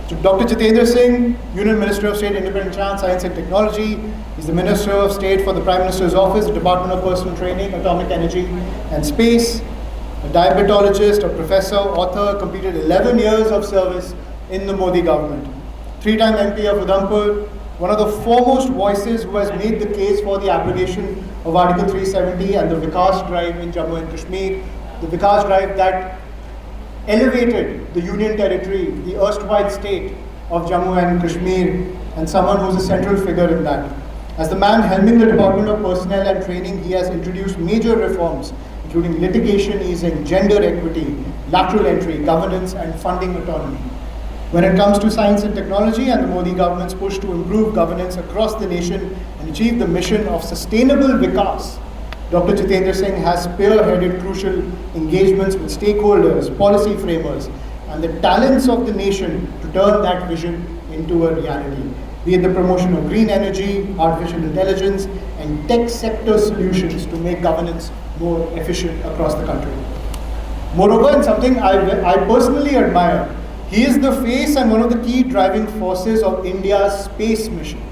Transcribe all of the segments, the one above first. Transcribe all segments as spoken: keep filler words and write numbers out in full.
So Doctor Jitendra Singh, Union Minister of State, Independent Chance, Science and Technology, is the Minister of State for the Prime Minister's Office, Department of Personal Training, Atomic Energy and Space, a diabetologist, a professor, author, completed eleven years of service in the Modi government. Three-time M P of Udhampur, one of the foremost voices who has made the case for the abrogation of Article three seventy and the Vikas Drive in Jammu and Kashmir, the Vikas Drive that elevated the Union Territory, the erstwhile state of Jammu and Kashmir, and someone who's a central figure in that. As the man helming the Department of Personnel and Training, he has introduced major reforms, including litigation easing, gender equity, lateral entry, governance, and funding autonomy. When it comes to science and technology and the Modi government's push to improve governance across the nation and achieve the mission of sustainable Vikas, Doctor Jitendra Singh has spearheaded crucial engagements with stakeholders, policy framers, and the talents of the nation to turn that vision into a reality. Be it the promotion of green energy, artificial intelligence, and tech sector solutions to make governance more efficient across the country. Moreover, and something I, I personally admire, he is the face and one of the key driving forces of India's space mission.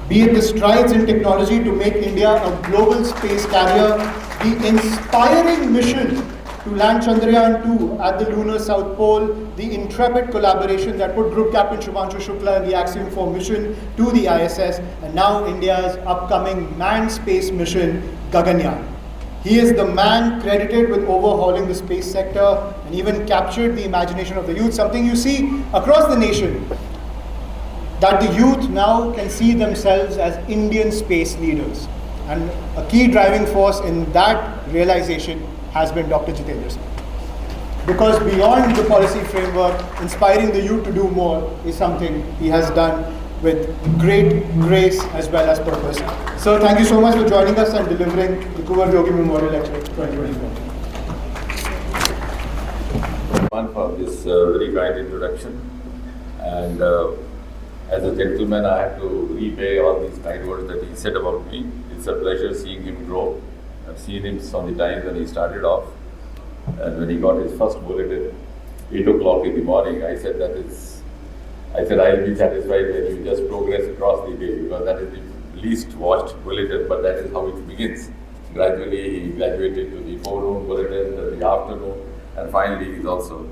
Be it the strides in technology to make India a global space carrier, the inspiring mission to land Chandrayaan two at the lunar South Pole, the intrepid collaboration that put Group Captain Shubhanshu Shukla and the Axiom four mission to the I S S, and now India's upcoming manned space mission, Gaganyaan. He is the man credited with overhauling the space sector and even captured the imagination of the youth, something you see across the nation, that the youth now can see themselves as Indian space leaders. And a key driving force in that realization has been Doctor Jitendra Singh. Because beyond the policy framework, inspiring the youth to do more is something he has done with great grace as well as purpose. So thank you so much for joining us and delivering the Kunwar Viyogi Memorial Lecture twenty twenty-four. One for this uh, very kind introduction. And uh, as a gentleman, I have to repay all these kind words that he said about me. It's a pleasure seeing him grow. I've seen him from the time when he started off. And when he got his first bulletin, eight o'clock in the morning, I said that is, I said, I'll be satisfied when you just progress across the day, because that is the least watched bulletin, but that is how it begins. Gradually, he graduated to the forenoon bulletin, to the afternoon, and finally he's also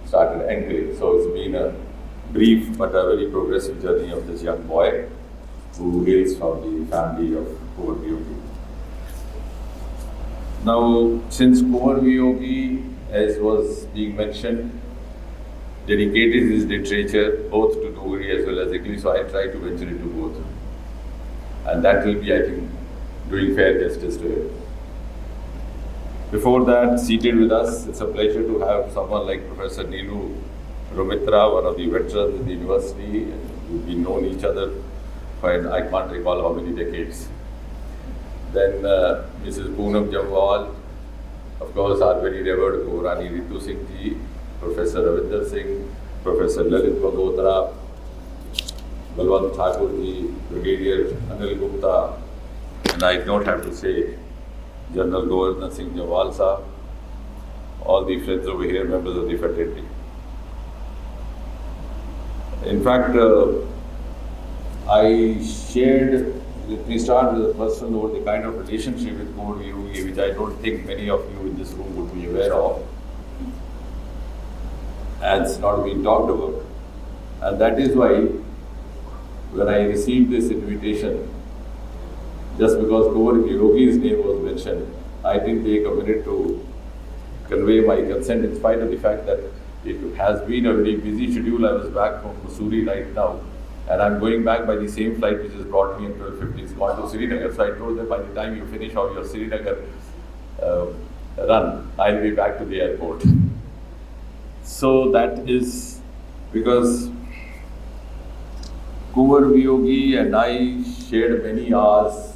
started anchoring. So it's been a brief but a very progressive journey of this young boy who hails from the family of Kunwar Viyogi. Now, since Kunwar Viyogi, as was being mentioned, dedicated his literature both to Dogri as well as English, so I try to venture into both. And that will be, I think, doing fair justice to him. Before that, seated with us, it's a pleasure to have someone like Professor Neelu Rumitra, one of the veterans in the university. We've been known each other for, I can't recall how many decades. Then uh, Missus Poonam Jambwal, of course, our very revered Kumarani Ritu Singh ji, Professor Ravinder Singh, Professor Lalit Bagotra, Balwant Thakur ji, Brigadier Anil Gupta, and I don't have to say General Govardhan Singh Jambwal sir, all the friends over here, members of the fraternity. In fact, uh, I shared, let me start with a personal note, the kind of relationship with Kunwar Viyogi, which I don't think many of you in this room would be aware of. And it's not been talked about. And that is why when I received this invitation, just because Kunwar Viyogi's name was mentioned, I didn't take a minute to convey my consent, in spite of the fact that it has been a very busy schedule. I was back from Mussoorie right now, and I'm going back by the same flight which has brought me at twelve fifty. It's gone to Srinagar. So I told them, by the time you finish all your Srinagar uh, run, I'll be back to the airport. So that is because Kunwar Viyogi and I shared many hours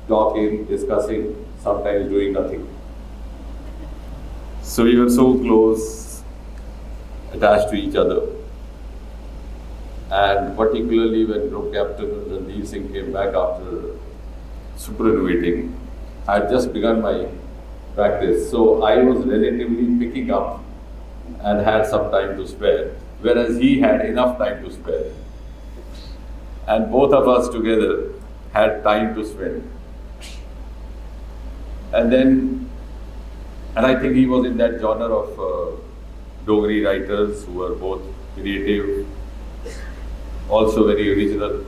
talking, discussing, sometimes doing nothing. So we were so close, attached to each other. And particularly when Group Captain Randeep Singh came back after superannuating, I had just begun my practice. So I was relatively picking up and had some time to spare. whereas he had enough time to spare. And both of us together had time to spend. And then, and I think he was in that genre of uh, Dogri writers who were both creative, also very original.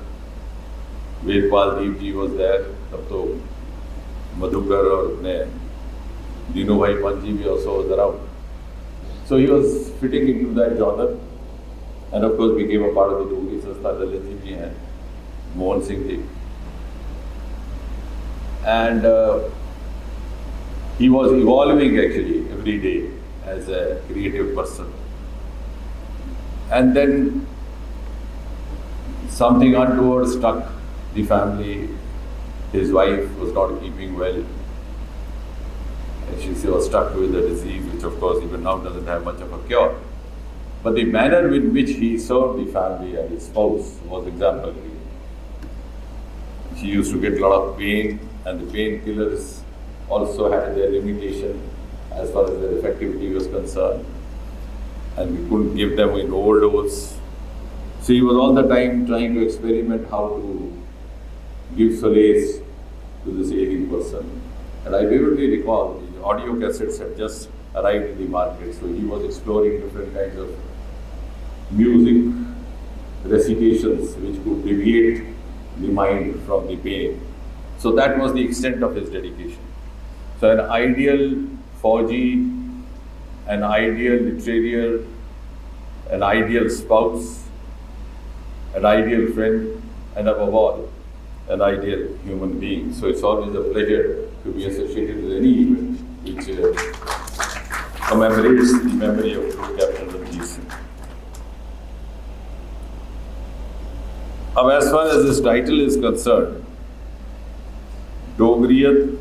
Vedpal Deep ji was there, तब तो मधुकर और अपने दीनू भाई पंत जी भी also was around. So he was fitting into that genre and of course became a part of the Dogri Sanstha. Lalit ji bhi hain, Mohan Singh ji. And uh, he was evolving actually every day as a creative person. And then something untoward struck the family. His wife was not keeping well. And she was struck with a disease which, of course, even now doesn't have much of a cure. But the manner in which he served the family and his spouse was exemplary. She used to get a lot of pain, and the painkillers also had their limitation as far as their effectivity was concerned, and we couldn't give them in overdose. So he was all the time trying to experiment how to give solace to this ailing person. And I vividly recall the audio cassettes had just arrived in the market, so he was exploring different kinds of music recitations which could deviate the mind from the pain. So that was the extent of his dedication. So an ideal Fauji, an ideal literary, an ideal spouse, an ideal friend, and above all, an ideal human being. So it's always a pleasure to be associated with any event which uh, commemorates the memory of Group Captain Ranjit Singh. Now, as far as this title is concerned, Dogriyat,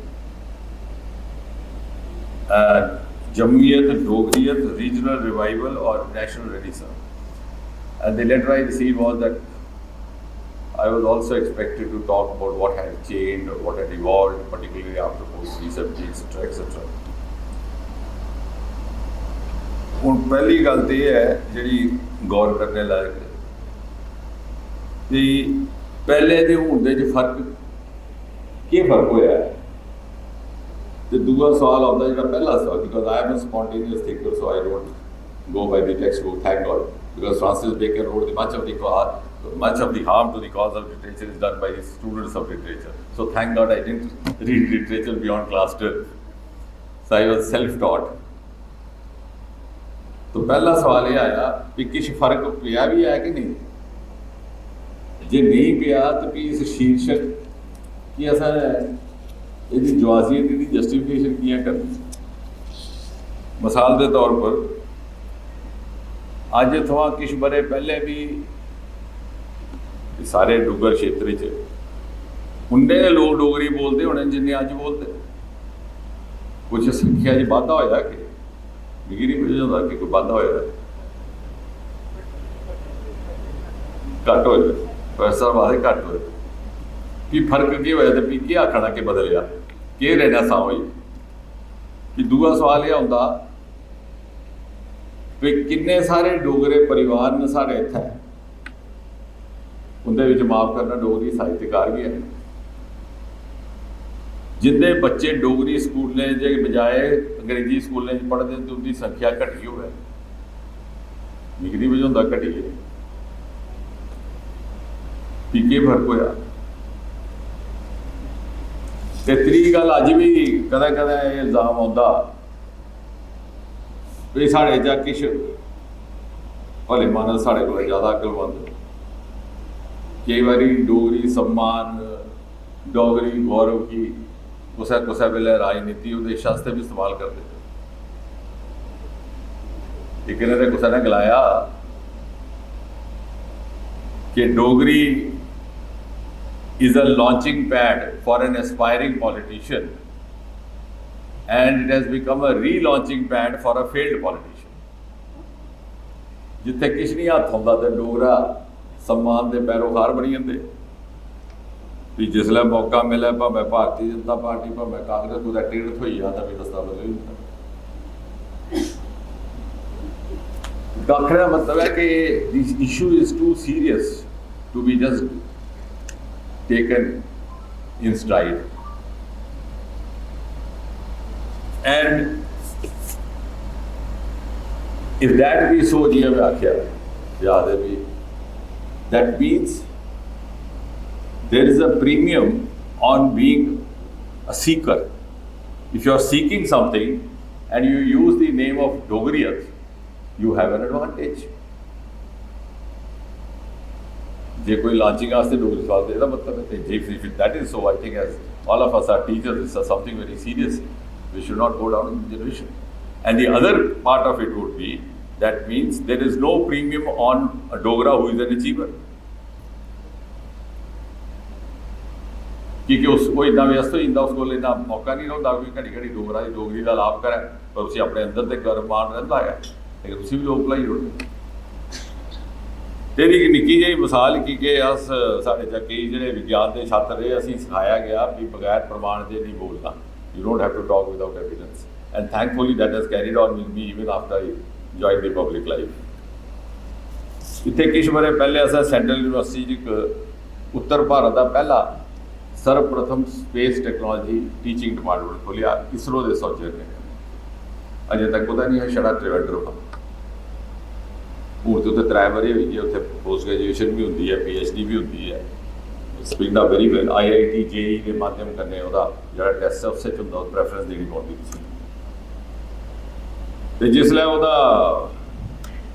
uh, Jamiyat Dogriyat Regional Revival or National Renaissance. And the letter I received was that I was also expected to talk about what had changed or what had evolved, particularly after post three seventy, et cetera, et cetera. ਹੁਣ ਪਹਿਲੀ ਗੱਲ ਤੇ ਇਹ ਹੈ ਜਿਹੜੀ ਗੌਰ ਕਰਨੇ ਲਾਇਕ ਹੈ ਕਿ ਪਹਿਲੇ ਦੇ ਹੁਣ ਦੇ ਚ ਫਰਕ ਕੀ ਫਰਕ ਹੋਇਆ ਹੈ। ਤੇ ਦੂਆ ਸਵਾਲ ਆਉਂਦਾ ਜਿਹੜਾ ਪਹਿਲਾ ਸਵਾਲ, because I am a spontaneous thinker, so I don't go by the textbook, thank God, because Francis Bacon wrote the much of the cause, much of the harm to the cause of literature is done by the students of literature. So thank God I didn't read literature beyond class twelve. So I was self-taught. तो पहला सवाल ये आया कि किश फर्क पेआ बी है कि नेईं। जे नेईं पेआ ते फ्ही इस शीर्षक गी असें, एह्दी जवाजियत, एह्दी जस्टिफिकेशन कि'यां करनी? मसाल दे तौर पर अज्ज थमां किश ब'रे पैह्लें बी सारे डुग्गर क्षेत्र च उन्ने गै लोक डोगरी बोलदे होने जिन्ने अज्ज बोलदे। कुछ संख्या च बाद्धा होया कि? मिगी नहीं बुझदा कि कोई बाद्धा होया। घट्ट होए, प्रोफेसर साहब आखदे घट्ट होए। फ्ही फर्क केह् होया ते फ्ही केह् आखना कि बदलेआ, केह् रेनेसां होई? फ्ही दूआ सवाल एह् औंदा कि किन्ने सारे डोगरे परिवार न साढ़े इत्थै, उं'दे बिच माफ करना डोगरी साहित्यकार बी हैन, जिं'दे बच्चे डोगरी स्कूलें दे बजाए अंग्रेजी स्कूलें च पढ़दे न ते उं'दी संख्या घटी होऐ। मिगी निं बझोंदा घटी ऐ, फ्ही केह् फर्क होआ? ते त्री गल्ल, अज्ज बी कदें कदें एह् इल्जाम औंदा भई साढ़े चा किश भले मानस साढ़े कोला ज्यादा अकलमंद, केई बारी डोगरी सम्मान, डोगरी गौरव गी कुसै कुसै बेल्लै राजनीति उद्देश्य आस्तै बी इस्तेमाल करदे। इक ने ते कुसै ने गलाया कि Dogri is a launching pad for an aspiring politician and it has become a relaunching pad for a failed politician. जित्थै किश निं हत्थ औंदा ते डोगरा सम्मान दे पैरोकार बनी जंदे। फ्ही जिसलै मौका मिलै, भामें भारती जनता पार्टी, भामें कांग्रेस, कुतै टिकट थ्होई जा तां फ्ही रस्ता बदली जंदा। तो आखने का मतलब है कि this issue is too serious to be just taken in stride. And if that be so, जि'यां में आखेआ, याद है भी, that means there is a premium on being a seeker. If you are seeking something and you use the name of Dogriyat, you have an advantage. जे कोई launching आस्तै डोगरी सोआल दे, एह्दा मतलब है, if, if that is so, I think as all of us are teachers, this is something very serious. We should not go down in generation. And the other part of it would be, that means there is no premium on a Dogra who is an achiever. क्योंकि उस, वो इन्ना व्यस्त होई जंदा, उस कोल इन्ना मौका नहीं रौंह्दा कोई घड़ी घड़ी डोगरा दी, डोगरी दा लाभ करै, पर उसी अपने अंदर ते गर्व मान रैंह्दा ऐ, लेकिन उसी बी लोक भुलाई ओड़दे। तेरी इक निक्की जेही मसाल, की के अस, साढ़े चा केई जेह्ड़े विज्ञान दे छात्र रेह्, असेंगी सखाया गेआ भी बगैर प्रमाण दे नेईं बोलना, you don't have to talk without evidence, and thankfully that has carried on with me even after I joined the public life. इत्थै किश ब'रे पैह्ले असें सेंट्रल यूनिवर्सिटी च इक उत्तर भारत दा पैह्ला सर्वप्रथम स्पेस टेक्नोलॉजी टीचिंग डिपार्टमेंट खोलेआ, इसरो दे सौजन्य कन्नै। अजें तक कुतै निं हा, छड़ा त्रिवेंद्रम हा। हून ते उत्थै त्रै ब'रे होई गे, उत्थै पोस्ट ग्रेजुएशन बी होंदी ऐ, पीएचडी बी होंदी ऐ। It's been done very well. IIT JEE दे माध्यम कन्नै ओह्दा जेह्ड़ा टेस्ट ऐ, उस्सै च होंदा, प्रेफरेंस देनी पौंदी तुसें। ते जिसलै ओह्दा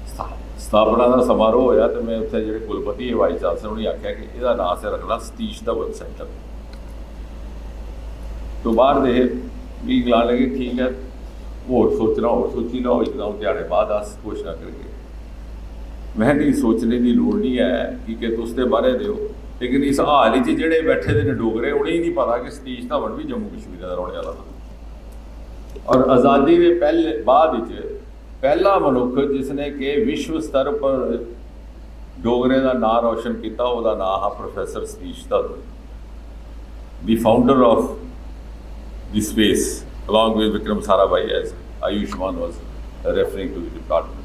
स्था-, स्थापना दा समारोह होएआ, ते में उत्थै जेह्ड़े कुलपति हे, वाइस चांसलर, उ'नेंगी आखेआ कि एह्दा नांऽ असें रक्खना सतीश धवन सेंटर। तो बाहर दे हे, मिगी गलान लगे, "ठीक ऐ, होर सोचना होर सोची लैओ, इक द'ऊं ध्याड़े बाद अस घोशना करगे।" में, "नेईं, सोचने दी लोड़ निं ऐ, की के तुस ते बाहरै दे ओ, लेकिन इस हाल च जेह्ड़े बैठे दे न डोगरे, उ'नेंगी निं पता कि सतीश धवन बी जम्मू कश्मीर दा रौह्ने आह्ला हा।" और आज़ादी दे पैह्ले, बाद च पैह्ला मनुक्ख जिसने कि विश्व स्तर पर डोगरें दा नांऽ रोशन कीता, ओह्दा नांऽ हा professor Satish Dhawan, the founder of the space, along with Vikram Sarabhai, as Ayushman was referring to the department.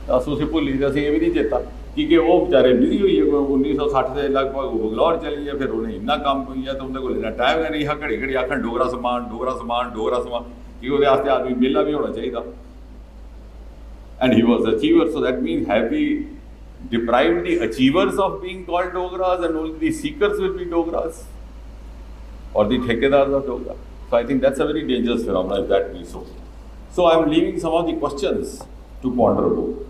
अस उसी भुल्ली ते असें एह् बी निं चेता, की के ओह् बेचारे बिजी होई गे। उन्नी सौ सट्ठ दे लगभग ओह् बंगलौर चली गे, फिर उ'नें इन्ना कम्म पेई गेआ ते उं'दे कोल इन्ना टाइम गै नेईं हा घड़ी घड़ी आखन, "डोगरा समान, डोगरा समान, डोगरा समान।" की ओह्दे आस्तै आदमी बेह्ला बी होना चाहिदा। And he was achiever, so that means, have we deprived the achievers of being called Dogras and only the seekers will be Dogras? Or the ठेकेदार of Dogra? So I think that's a very dangerous phenomenon if that be so. So I am leaving some of the questions to ponder over.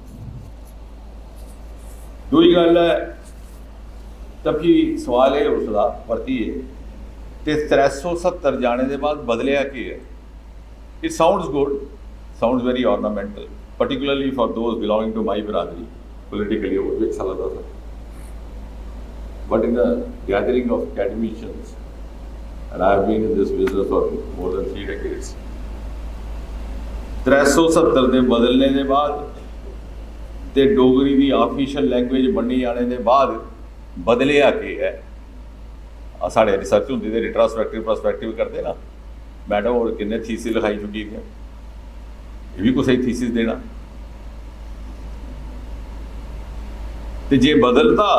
दूई गल्ल ऐ, तां फ्ही सोआल एह् उठदा परतियै, ते त्रै सौ सत्तर जाने दे बाद बदलेआ केह् ऐ? It sounds good, sounds very ornamental, particularly for those belonging to my बिरादरी, politically, ओह् बी अच्छा लगदा था। But in the gathering of academicians, and I have been in this business for more than three decades, त्रै सौ सत्तर दे बदलने दे बाद ते डोगरी दी official language बनने जाने दे बाद बदलेआ केह् ऐ? आ, साढ़े रिसर्च होंदी ते रिट्रोस्पेक्टिव, प्रोस्पेक्टिव करदे ना, मैडम होर किन्ने थीसिस लखाई चुकी दियां, एह् बी कुसै गी थीसिस देना। ते जे बदलदा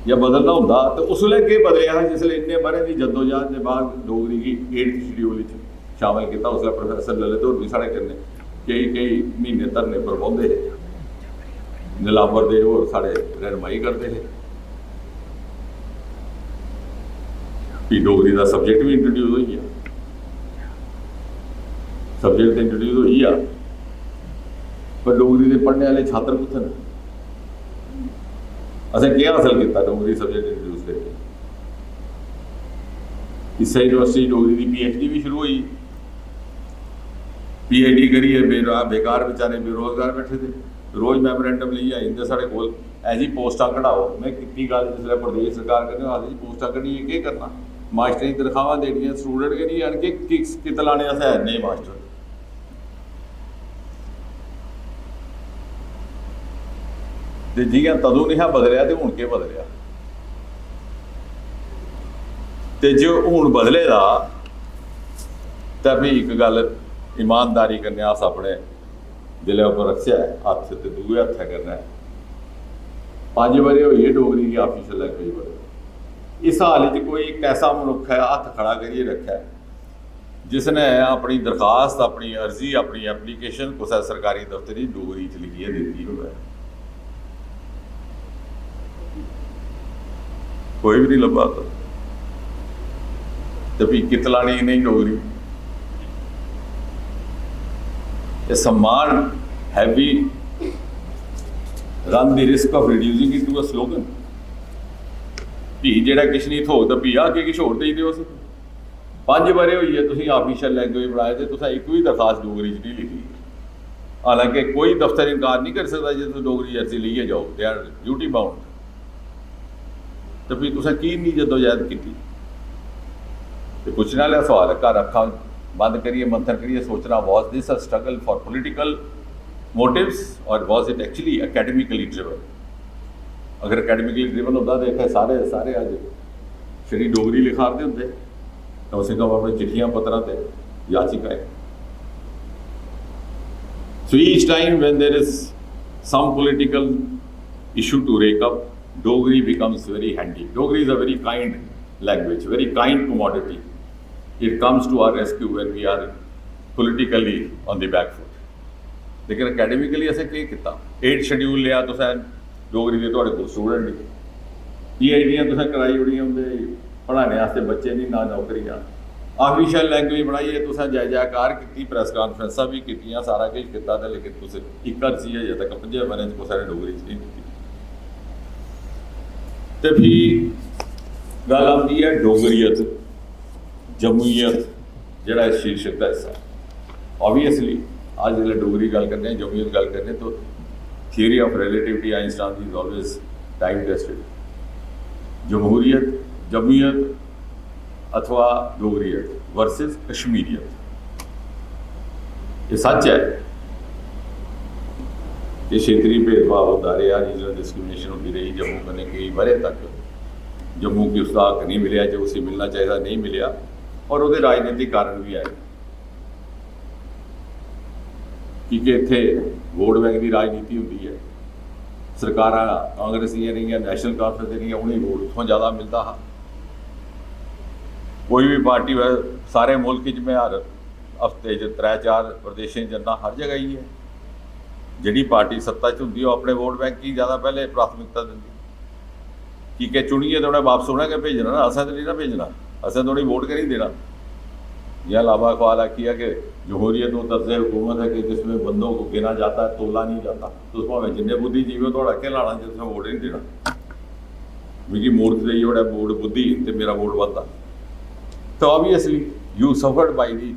जां बदलना होंदा ते उसलै केह् बदलेआ हा, जिसलै इन्ने ब'रें दी जद्दोजहद दे बाद डोगरी गी एट्थ शेड्यूल च शामिल कीता? उसलै प्रोफेसर ललित होर बी साढ़े कन्नै केई, केई म्हीने धरने पर बौंह्दे हे, नीलांबर देव होर साढ़े रैहनमाई करदे हे। फ्ही डोगरी दा सब्जैक्ट बी इंट्रोड्यूस होई गेआ, सब्जैक्ट ते इंट्रोड्यूस होई गेआ, पर डोगरी दे पढ़ने आह्ले छात्र कुत्थै न? असें केह् हासल कीता डोगरी सब्जैक्ट इंट्रोड्यूस करियै? इस्सै यूनिवर्सिटी डोगरी दी पीएचडी बी शुरू होई, पीएचडी करियै बेरा-, बेकार बेचारे बेरोजगार बैठे दे, रोज memorandum लेइयै आई जंदे साढ़े कोल, "ऐ जी, पोस्टां कढाओ।" में कीती गल्ल जिसलै प्रदेश सरकार कन्नै, आखदे, "जी, पोस्टां कड्ढियै केह् करना? मास्टरें गी तनखाहां देनियां, स्टूडेंट गै निं हैन, कि, कि कित लाने असें इन्ने मास्टर?" ते जि'यां तदूं नेहा बदलेआ ते हून केह् बदलेआ? ते जे हून बदले दा, तां फ्ही इक गल्ल ईमानदारी कन्नै अस अपने दिलै उप्पर रखचै हत्थ ते दूए हत्थै कन्नै पंज ब'रे होई गे डोगरी गी official language बने दे। इस हाल च कोई इक ऐसा मनुक्ख ऐ हत्थ खड़ा करियै रक्खै जिसने अपनी दरखास्त, अपनी अर्जी, अपनी application कुसै सरकारी दफ्तर गी डोगरी च लिखियै दित्ती होऐ? कोई बी नहीं लब्भा दा। ते फ्ही कित्त लानी इ'नेंगी डोगरी? ये सम्मान, have we run the risk of reducing it to a slogan? फ्ही जेह्ड़ा किश नहीं थ्होग तां फ्ही आखगे किश होर देई देओ असें। पंज ब'रे होई गे तुसें official language बनाए ते तुसें इक बी दरखास्त डोगरी च नहीं लिखी। हालांकि कोई दफ्तर इनकार नहीं करी सकदा जे तुस डोगरी अर्जी लेइयै जाओ, they are duty bound। ते फ्ही तुसें की नहीं जद्दोजहद कीती? ते पुच्छने आह्ला सोआल ऐ, घर अक्खां बंद करियै, मंथन करियै सोचना, was this a struggle for political motives or was it actually academically driven? अगर academically driven होंदा ते इत्थै सारे, सारे अज्ज छड़ी डोगरी लिखा दे होंदे, कम से कम अपने चिट्ठियां पत्रां ते याचिकाएं। So each time when there is some political issue to rake up, Dogri becomes very handy. Dogri is a very kind language, very kind commodity. It comes to our rescue when we are politically on the back foot. लेकिन academically असें केह् कीता? Eighth schedule लेआ तुसें, डोगरी दे थुआढ़े कोल student नहीं, PhDयां तुसें कराई ओड़ियां, उं'दे पढ़ाने आस्तै बच्चे नहीं, ना नौकरियां। Official language बनाइयै तुसें जय जयकार कीती, press conferenceां बी कीतियां, सारा किश कीता, ते लेकिन तुस इक अर्जी अजें तक पंजे ब'रें च कुसै ने डोगरी च नहीं दित्ती। ते फ्ही गल्ल औंदी ऐ डोगरियत, जम्मूयत, जेह्ड़ा इस शीर्षक दा हिस्सा ऐ। Obviously, अज्ज जिसलै डोगरी गल्ल करने आं, जम्मूयत गल्ल करने आं, तो theory of relativity Einstein is always time tested। जम्हूरियत, जम्मूयत अथवा डोगरियत versus कश्मीरियत। एह् सच्च ऐ कि क्षेत्रीय भेदभाव होंदा रेहा, regional discrimination होंदी रेही। जम्मू कन्नै केई ब'रे तक जम्मू गी उसदा हक नहीं मिलेआ जो उसी मिलना चाहिदा, नहीं मिलेआ, और ओह्दे राजनीतिक कारण बी हैन, की के इत्थै वोट बैंक दी राजनीति होंदी ऐ। सरकारां कांग्रेस दियां रेहियां, National Conference दियां रेहियां, उ'नेंगी वोट उत्थुआं ज्यादा मिलदा हा। कोई बी पार्टी होऐ, सारे मुल्क च में हर हफ्ते च त्रै चार प्रदेशें च जन्ना, हर जगह इ'यै। जेह्ड़ी पार्टी सत्ता च होंदी, ओह् अपने वोट बैंक गी ज्यादा पैह्ले प्राथमिकता दिंदी। की के चुनियै ते उ'नें बापस उ'नें गै भेजना ना, असें ते निं ना भेजना, असें ते उ'नेंगी वोट गै निं देना। जि'यां अलामा इकबाल आखिया कि जमहूरियत वो तर्ज हुकूमत है कि जिसमें बंदों को गिना जाता है, तोला नहीं जाता। तुस भामें जिन्ने बुद्धिजीवी ओ, थुआढ़ा केह् लाना जे तुसें वोट निं देना? मिगी मूर्ख देई ओड़ै वोट बुद्धि ते मेरा वोट बधदा। तो obviously you suffered by the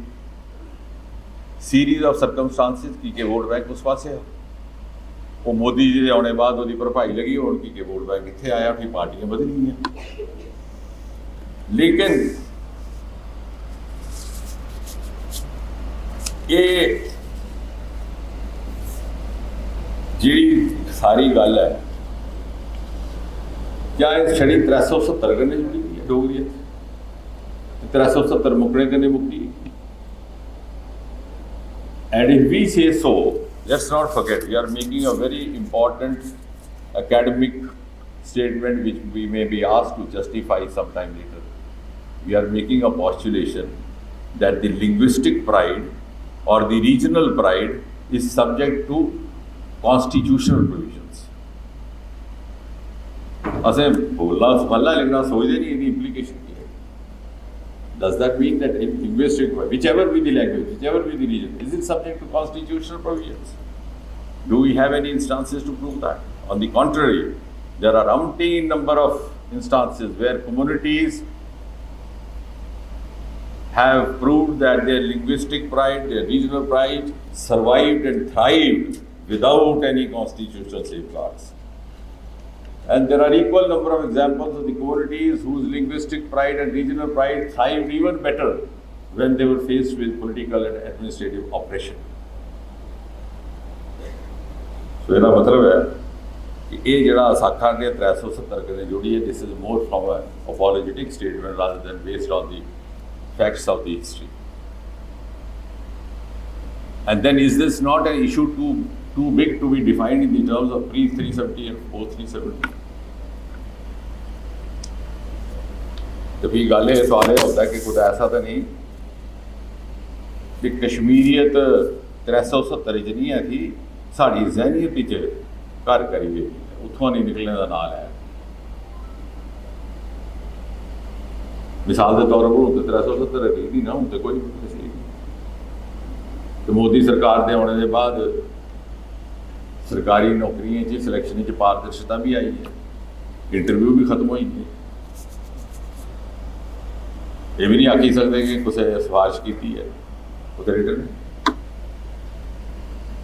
series of circumstances, की के वोट बैंक उस पासै हा। ओह् मोदी जी दे औने बाद ओह्दी भरपाई लगी होन, की के वोट बैंक इत्थै आया, फ्ही पार्टियां बदली गेइयां। लेकिन एह् जेह्ड़ी सारी गल्ल ऐ, क्या एह् छड़ी त्रै सौ सत्तर कन्नै जुड़ी दी ऐ डोगरी च? त्रै सौ सत्तर मुक्कने कन्नै मुक्की? And if we say so, let's not forget, we are making a very important academic statement which we may be asked to justify sometime later. We are making a postulation that the linguistic pride or the regional pride is subject to constitutional provisions. असें बोलना सखल्ला, लेकिन अस सोचदे नहीं एह्दी implication केह् ऐ। Does that mean that in linguistic, whichever be the language, whichever be the region, is it subject to constitutional provisions? Do we have any instances to prove that? On the contrary, there are umpteen number of instances where communities have proved that their linguistic pride, their regional pride survived and thrived without any constitutional safeguards. And there are equal number of examples of the communities whose linguistic pride and regional pride thrived even better when they were faced with political and administrative oppression. So, ਇਹਦਾ ਮਤਲਬ ਹੈ ਕਿ ਇਹ ਜਿਹੜਾ ਅਸ ਆਖਾਂਗੇ त्रै सौ सत्तर कन्नै जुड़ियै, this is more from a apologetic statement rather than based on the facts of the history. And then is this not an issue too, too big to be defined in the terms of pre three seventy and post three seventy? ते फ्ही गल्ल एह्, सवाल एह् होंदा कि कुतै ऐसा ते नेईं कि कश्मीरियत त्रै सौ सत्तर च निं ऐ थी, साढ़ी जैह्नियत च घर करी गेदी ऐ, उत्थुआं निं निकलने दा नांऽ लै। मिसाल दे तौर पर हून ते त्रै सौ सत्तर रेही दी ना, हून ते कोई कुछ नेईं। ते मोदी सरकार दे औने दे बाद सरकारी नौकरियें च सिलैक्शन च पारदर्शता बी आई ऐ, इंटरव्यू बी खत्म होई गे। एह् बी निं आखी सकदे कि कुसै सफारश कीती ऐ, ओह् ते रिटन ऐ।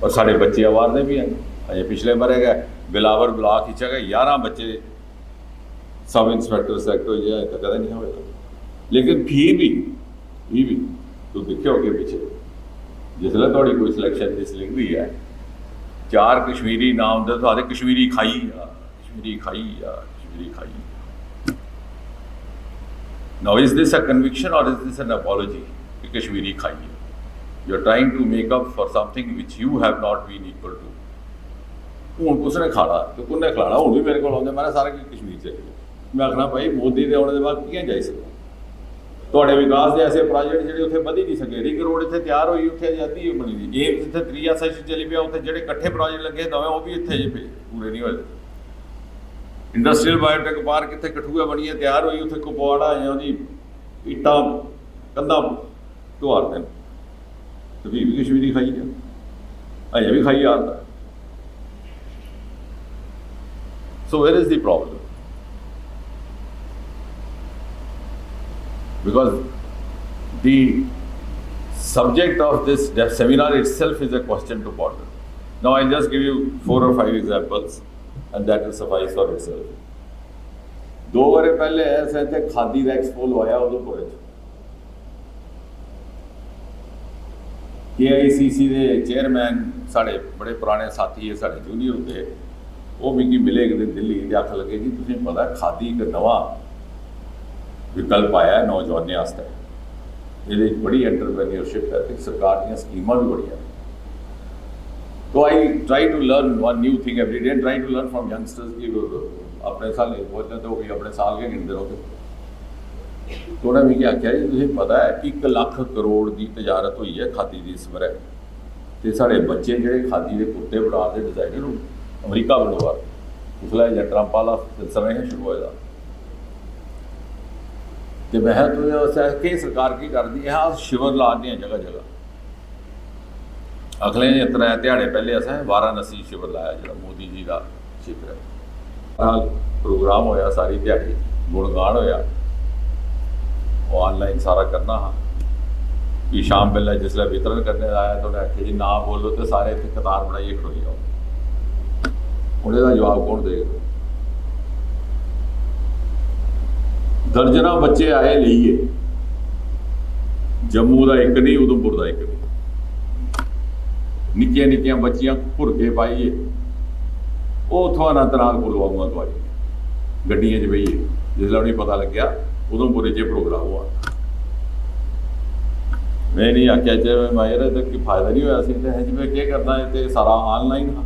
और साढ़े बच्चे आवा दे बी हैन। अजें पिछले ब'रै गै बिलावर ब्लाक च गै ञारां बच्चे सब इंस्पैक्टर सिलैक्ट होई गे, अजें तक कदें निं होए दा। लेकिन फ्ही बी, फ्ही बी तुस दिक्खेओ अग्गें पिच्छें, जिसलै थुआढ़ी कोई सिलैक्शन लिस्ट निकलदी ऐ, चार कश्मीरी नांऽ औंदे, तुस आखदे, "कश्मीरी खाई आ, कश्मीरी खाई आ, कश्मीरी खाई आ।" Now, is this a conviction or is this an apology? कि कश्मीरी खाई आ। You are trying to make up for something which you have not been equal to. हून कुसने खाना ते कुन्ने खलाना? हून भी मेरे कोल औंदे, "महाराज, सारा किश कश्मीर चली गेआ।" मैं आखना, "भाई, मोदी दे औने दे बाद कि'यां जाई सकदा?" थुआढ़े विकास दे ऐसे प्रोजेक्ट जेह्ड़े उत्थै बधी निं सके। रिंग रोड इत्थै त्यार होई, उत्थै अजादी बनी दी। एम्स इत्थै त्रीया सैशन चली पेआ, उत्थै जेह्ड़े कट्ठे प्रोजेक्ट लग्गे दमें, ओह् बी इत्थै जे पे, पूरे निं होए। इंडस्ट्रियल बायोटेक पार्क इत्थै कठुआ बनियै त्यार होई, उत्थै कुपवाड़ा अजें ओह्दी इट्टां कंधां ढोआ दे न, ते फ्ही बी कश्मीरी खाई जा, अजें बी खाई जा दा। So where is the problem? Because the subject of this de-, seminar itself is a question to ponder. Now I'll just give you four or five examples, and that will suffice for itself. दो ब'रे पैह्ले असें इत्थै खादी दा expo लोआया उधमपुर च। केआईसीसी दे chairman, साढ़े बड़े पराने साथी हे, साढ़े जूनियर होंदे हे, ओह् मिगी मिले इक दिन दिल्ली ते आखन लगे, "जी, तुसें पता ऐ, खादी इक नमां विकल्प आया ऐ नौजवानें आस्तै, एह्दे च बड़ी एंटरप्रेन्योरशिप ऐ ते सरकार दियां स्कीमां बी बड़ियां न।" तो I try to learn one new thing every day and try to learn from youngsters कि अपने सालें च पहुंचदे ते ओह् भी अपने साल गै गिनदे रौंह्दे। ते उ'नें मिगी आखेआ, "जी, तुसें पता ऐ, इक लक्ख करोड़ दी तजारत होई ऐ खादी दी इस ब'रै, ते साढ़े बच्चे जेह्ड़े खादी दे कुर्ते बना दे, डिजाइनर, ओह् अमरीका बनोआ दे।" उसलै एह् ट्रंप आह्ला सिलसिला नेईं हा शुरू होए दा। ते में आखेआ, "तुसें, असें केह्, सरकार केह् करदी ऐ?" "अस शिवर ला दे आं जगह जगह।" अगले त्रै ध्याड़े पैह्ले असें वाराणसी शिवर लाया, जेह्ड़ा मोदी जी दा शिवर ऐ। प्रोग्राम होया, सारी ध्याड़ी गुणगान होया, ओह् online सारा करना हा। फ्ही शाम बेल्लै जिसलै वितरण करने दा आया, ते उ'नें आखेआ, "जी, नांऽ बोलो," ते सारे इत्थै कतार बनाइयै खड़ोई जाओ। हून एह्दा जवाब कौन देग? दर्जनां बच्चे आए लेइयै, जम्मू दा इक निं, उधमपुर दा इक निं, निक्कियां निक्कियां बच्चियां भुरके पाइयै, ओह् उत्थुआं अनंतनाग पुलवामा तो आई, गड्डियें च बेहियै। जिसलै उ'नेंगी पता लग्गेआ उधमपुर च एह् प्रोग्राम होआ, में इ'नेंगी आखेआ, "जे मायर, एह्दा कोई फायदा निं होआ असेंगी, ते असें केह् करना, एह् ते सारा online हा।"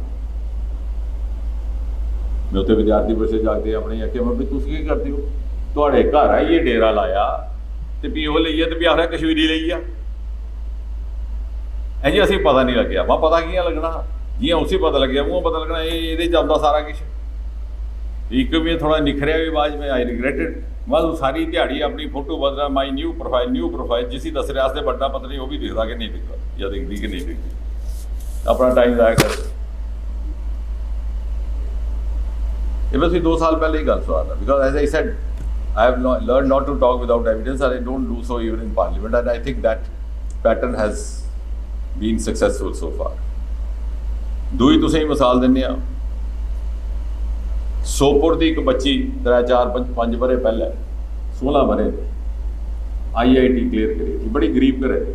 में उत्थै विद्यार्थी परिषद जागतें अपने गी आखेआ, "में, "भाई, तुस केह् करदे ओ? थुआढ़े घर आइयै डेरा लाया ते फ्ही ओह् लेई गेआ ते फ्ही आखना कश्मीरी लेई गेआ।" ऐ जी, असेंगी पता निं लग्गेआ। में, पता कि'यां लग्गना हा? जि'यां उसी पता लग्गेआ, उ'आं पता लग्गना। एह्, एह्दे च औंदा सारा किश। इक में थोह्ड़ा निक्खरेआ बी बाद च, में, "I regretted।" में, "तूं सारी ध्याड़ी अपनी फोटो बदला, my new profile, new profile, जिसी दस्सने आस्तै बड्डा पता निं, ओह् बी दिखदा कि नेईं दिखदा, जां दिखदी कि नेईं दिखदी, अपना टाइम जाया कर।" एह् में तुसेंगी दो साल पैह्ले ही गल्ल सनाऽ दा, because as I said, I have not, learned not to talk without evidence, and I don't do so even in parliament, and I think that pattern has been successful so far. दूई तुसेंगी मसाल दिन्ने आं, सोपुर दी इक बच्ची त्रै, चार, पंज, पंज ब'रे पैह्ले, सोलां ब'रे दी, आईआईटी क्लियर करी, बड़ी गरीब घरै दी।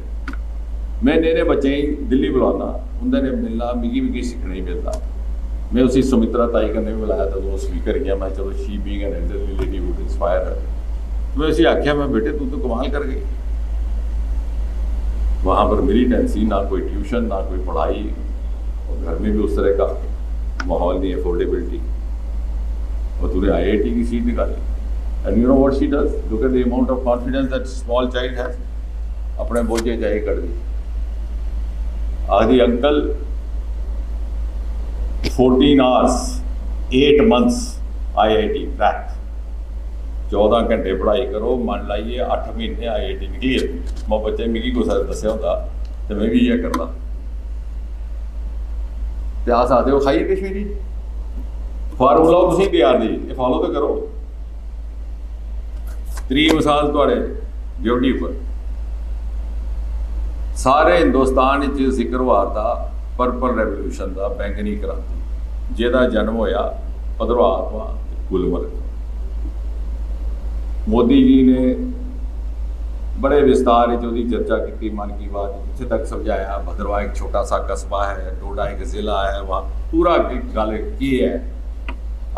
में नेह् नेह् बच्चें गी दिल्ली बुलाना, उं'दे ने मिलना, मिगी बी किश सिक्खने गी मिलदा। में उसी सुमित्रा ताई कन्नै बी मिलाया, जदूं ओह् स्पीकर हियां, में, "चलो, she being an elderly lady would inspire her।" में उसी आखेआ, में, "बेटे, तू तो कमाल कर गई।" वहाँ पर मिलिटेंसी, ना कोई ट्यूशन, ना कोई पढ़ाई, और घर में भी उस तरह का माहौल नहीं, अफोर्डेबिलिटी। और तूने आईआईटी की सीट निकाली। And you know what she does? Look at the amount of confidence that small child has. अपने बोझे जाए कर दी। आदि uncle, fourteen hours, eight months, IIT back. चौदां घंटे पढ़ाई करो, मन लाइयै, अट्ठ महीने आईआईटी निकली जंदी। मैं बच्चे, मिगी कुसै ने दस्सेआ होंदा ते में बी इ'यै करदा। ते अस आखदे, "ओह् खाइयै कश्मीरी फार्मूला, ओह् तुसेंगी देआ दी, एह् फालो ते करो।" त्री मिसाल थुआढ़े ड्यूटी उप्पर, सारे हिंदुस्तान च जिक्र होआ दा पर्पल रेवोल्यूशन दा, बैंगनी क्रांति, जेह्दा जन्म होया भद्रवाह थमां, गुलमर्ग। मोदी जी ने बड़े विस्तार च ओह्दी चर्चा की, मन की बात, जित्थे तक समझाया, भद्रवाह एक छोटा सा कस्बा है, डोडा एक जिला है, वहाँ पूरा गल्ल केह् है।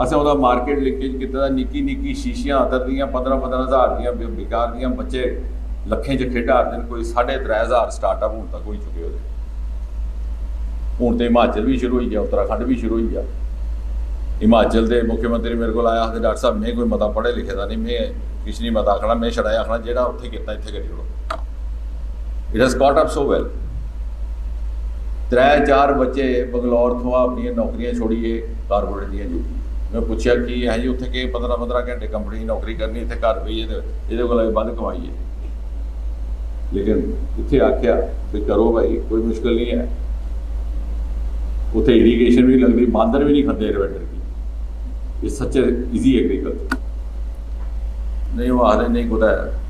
असें ओह्दा मार्केट लिंकेज कीते दा, निक्की निक्की शीशियां अत्तर दियां, पंदरां पंदरां हज़ार दियां बि-, बिका दियां, बच्चे लक्खें च खेढा दे न, कोई साढ़े त्रै हज़ार स्टार्टअप हून तक होई चुके ओह्दे। हून ते हिमाचल बी शुरू होई गेआ, उत्तराखंड बी शुरू होई गेआ। हिमाचल दे मुख्यमंत्री मेरे कोल आया, आखदे, "डाक्टर साहब, में कोई मता पढ़े लिखे दा नहीं, में किश नहीं मता आखना, में छड़ा एह् आखना, जेह्ड़ा उत्थे कीता, इत्थे करी ओड़ो।" It has caught up so well। त्रै चार बच्चे बंगलौर थमां अपनियां नौकरियां छोड़ियै कारपोरेट दियां जुड़ी गे। में पुच्छेआ, "की है जी, उत्थे केह् पंदरां पंदरां घैंटे कंपनी दी नौकरी करनी, इत्थे घर बेहियै ते एह्दे कोला बी बद्ध कमाई ऐ?" लेकिन इत्थे आखेआ, "भी करो भाई, कोई मुश्कल नहीं है।" उत्थे इरीगेशन भी लगदी, बांदर भी नहीं खंदे रवेंडर गी। It's such a easy agriculture। नहीं, ओह् आखदे, "नहीं, कुतै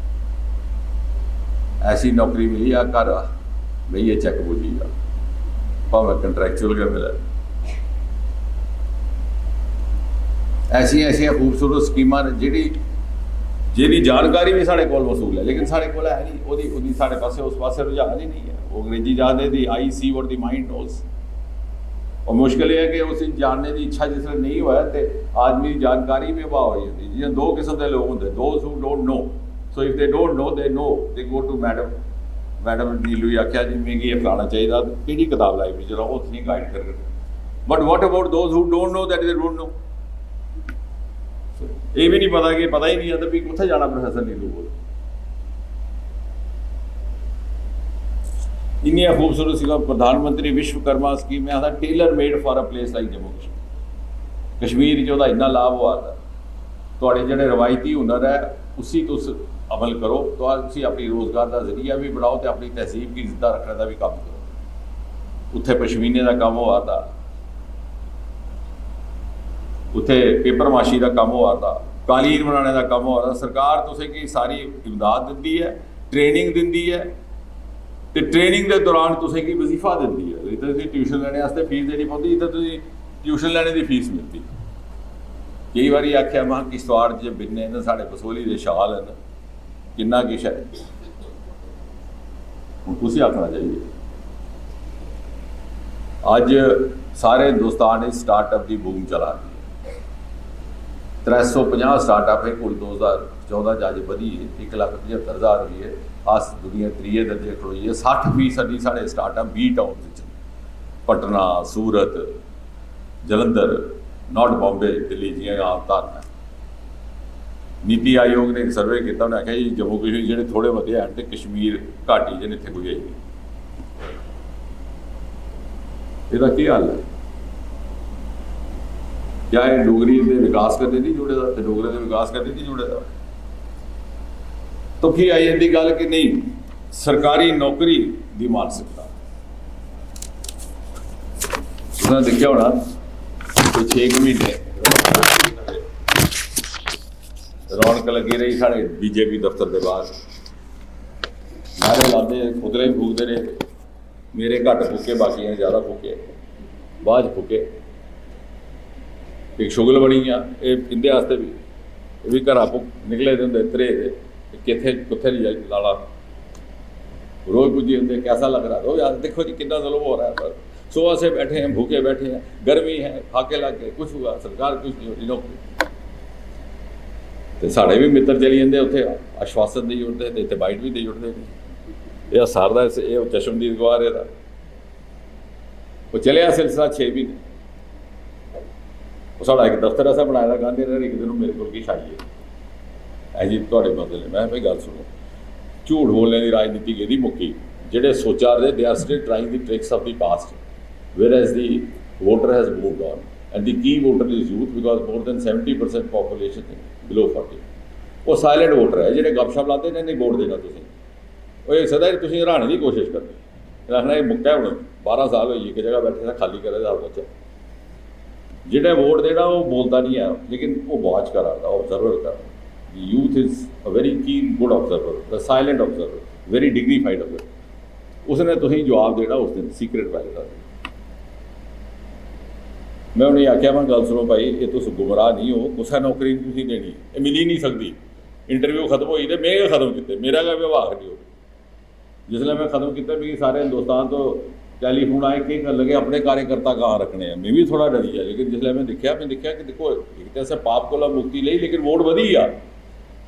ऐसी नौकरी मिली जा, घर बेहियै चैक पुज्जी जा, भामें कंट्रैक्चुअल गै मिलै।" ऐसियां ऐसियां खूबसूरत स्कीमां न, जेह्ड़ी, जेह्दी जानकारी बी साढ़े कोल मसूल ऐ, लेकिन साढ़े कोल है नहीं, ओह्दी, ओह्दी साढ़े पासै, उस पासै रुझान ही नहीं ऐ। ओह् अंग्रेजी जानदे, "The eye see what the mind knows।" और मुश्किल एह् है कि उसी जानने दी इच्छा जिसलै नेईं होऐ ते आदमी दी जानकारी बी अभाव होई जंदी। जि'यां दो किस्म दे लोक होंदे, those who don't know। So if they don't know, they know, they go to madam। Madam Neelu गी आखेआ जी, "मिगी एह् फलाना चाहिदा," ते केह्ड़ी कताब लाइब्रेरी च लाओ, ओह् तुसेंगी गाइड करग। But what about those who don't know that they don't know? एह् बी नहीं पता, कि पता ही नहीं है, तो भी कुत्थै जाना प्रोफेसर नीलू कोल? इन्नियां खूबसूरत स्कीमां, प्रधानमंत्री विश्वकर्मा स्कीम, में आखदा, tailor made for a place like Jammu Kashmir। Kashmir च ओह्दा इन्ना लाभ होआ दा। थुआढ़े जेह्ड़े रवायती हुनर ऐ, उसी तुस अमल करो, तो उसी अपनी रोजगार दा जरिया भी बनाओ ते अपनी तहजीब गी जिंदा रखने दा भी कम्म करो। उत्थे पश्मीने दा कम्म होआ दा, उत्थे पेपर माशी दा कम्म होआ दा, कालीन बनाने दा कम्म होआ दा। सरकार तुसेंगी सारी इमदाद दिंदी ऐ, ट्रेनिंग दिंदी ऐ, ते ट्रेनिंग दे दौरान तुसेंगी वजीफा दिंदी ऐ। इत्थै तुसें ट्यूशन लैने आस्तै फीस देनी पौंदी, इत्थै तुसें ट्यूशन लैने दी फीस मिलदी। केई बारी आखेआ, महां, किश्तवाड़ च बिन्ने न, साढ़े बसोहली दे शाल न, किन्ना किश ऐ। हून कुसी आखना चाहिए? अज्ज सारे हिंदुस्तान च स्टार्टअप दी बूम चला दी ऐ। त्रै सौ पंजाह् स्टार्टअप हे, कुल दो ज्हार चौदां च अज्ज बधियै इक लक्ख पचत्तर ज्हार होई गे। अस दुनिया त्रिये दर्जे खड़ोई गे। सट्ठ फीसदी साढ़े स्टार्टअप बी टाउन च न। पटना, सूरत, जलंधर, not Bombay, दिल्ली, जियां आम धारणा ऐ। नीति आयोग ने इक सर्वे कीता, उ'नें आखेआ जी, जम्मू कश्मीर जेह्ड़े थोह्ड़े मते हैन ते कश्मीर घाटी च न, इत्थै कोई है ही नहीं। एह्दा केह् हल ऐ? क्या एह् डोगरी दे विकास कन्नै नहीं जुड़े दा ते डोगरें दे विकास कन्नै नहीं जुड़े दा? तो फ्ही आई जंदी गल्ल कि नेईं, सरकारी नौकरी दी मानसिकता। तुसें दिक्खेआ होना, कोई छे कुछ म्हीने रौनक लग्गी रेही साढ़े बीजेपी दफ्तर दे बाहर। नारे लांदे, पुतले बी फूकदे रेह्। मेरे घट्ट फूके, बाकियें ज्यादा फूके, बाद च फूके। इक शुगल बनी गेआ एह् इंदे आस्तै बी। एह् बी घरा भुक्ख निकले दे होंदे, त्रेह् दे, ते कित्थै, कुत्थै जाई लाना। रोज पुज्जी जंदे, "कैसा लग रहा है?" रोज आखदे, "देखो जी, कितना जुल्म हो रहा है पर सोआ से बैठे हैं, भूखे बैठे हैं, गर्मी है, फाके लग गए, कुछ हुआ, सरकार कुछ नहीं होती, नौकरी।" ते साढ़े बी मित्तर चली जंदे उत्थै, आश्वासन देई ओड़दे ते इत्थै बाइट बी देई ओड़दे। एह् सारदा इस, एह् चश्मदीद गवाह रेह्दा। ओह् चलेआ सिलसिला छे म्हीने। ओह् साढ़ा इक दफ्तर असें बनाए दा गांधी नगर, इक दिन ओह् मेरे कोल किश आई गे, "ऐ जी, थुआढ़े बदले।" में, "भाई, गल्ल सुनो, झूठ बोलने दी राजनीति गेदी मुक्की। जेह्ड़े सोचा दे, they are still trying the tricks of the past, whereas the voter has moved on and the key voter is youth, because more than seventy percent population below forty।" ओह् साइलेंट वोटर ऐ, जेह्ड़े गपशप लाते ने, "नहीं, vote देना तुसें।" ओह् इस सदा तुसें हराने दी कोशिश करनी। एह् आखना, "एह् मुक्का है, हून बारां साल होई गे, इक जगह बैठे दा, खाली करा दा, बच्चा।" जिन्हें वोट देना, ओह् बोलदा नहीं है, लेकिन ओह् वाच करा दा, ऑब्जर्वर करा दा। Youth is a very keen, good observer, the silent observer, very dignified observer। उसने तुसें जवाब देना उस दिन सीक्रेट बैलेट दा। में उ'नेंगी आखेआ, "में गल्ल सुनो भाई, एह् तुस गुमराह नहीं हो, कुसै नौकरी नहीं तुसें देनी, एह् मिली नहीं सकदी। इंटरव्यू खत्म होई ते में गै खत्म कीते, मेरा गै विभाग नहीं हो।" जिसलै में खत्म कीता, मिगी सारे हिंदुस्तान तो टैलीफोन आए, "केह् करन लगे, अपने कार्यकर्ता कहाँ रखने हैं?" में भी थोड़ा डरी गेआ, लेकिन जिसलै में दिक्खेआ, में दिक्खेआ कि दिक्खो, इक ते असें पाप कोला मुक्ति लेई, लेकिन वोट बधी गेआ,